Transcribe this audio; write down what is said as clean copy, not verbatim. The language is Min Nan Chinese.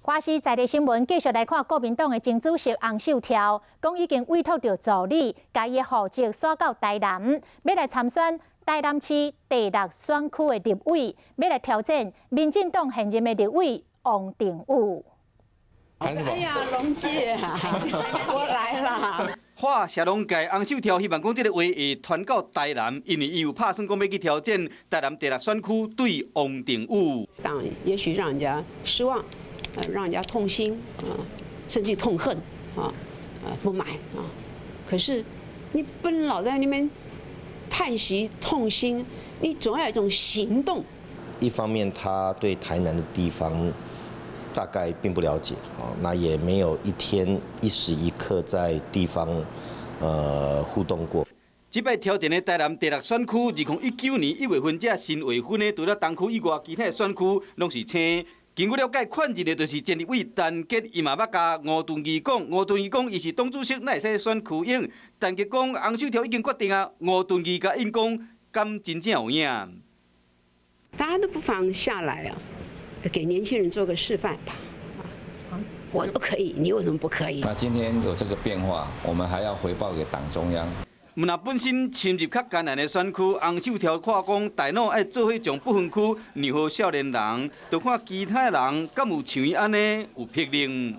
華視在地新聞繼續來看國民黨的前主席洪秀柱，講已經委託著助理，共伊的戶籍徙到台南，欲來參選台南市第六選區的立委，欲來挑戰民進黨現任的立委王定宇。哎呀，龍姐，我來啦！華社農界洪秀柱希望講這个話會傳到台南，因為伊有拍算講欲去挑戰台南第六選區對王定宇。當然，也許讓人家失望，讓人家痛心啊，甚至痛恨啊，不滿啊。可是你不能老在那邊嘆息痛心，你總要有一種行動。一方面，他對台南的地方大概並不了解啊，那也沒有一天一時一刻在地方互動過。這擺挑戰的台南第六選區，2019年1月份才新劃分的，除了東區以外，其他的選區攏是青。根據了解，勸進的就是前立委陳吉，伊嘛捌共吳敦義講，吳敦義講伊是黨主席，哪會使選區長？陳吉講洪秀柱已經決定啊，吳敦義共𪜶講，敢真正有影？大家都不妨下來啊，給年輕人做個示範吧。我都可以，你為什麼不可以？那今天有這個變化，我們還要回報給黨中央。毋若本身深入較艱難的選區，洪秀柱看講大腦愛做伙將不分區讓予少年人，就看其他人敢有像伊按呢有魄力。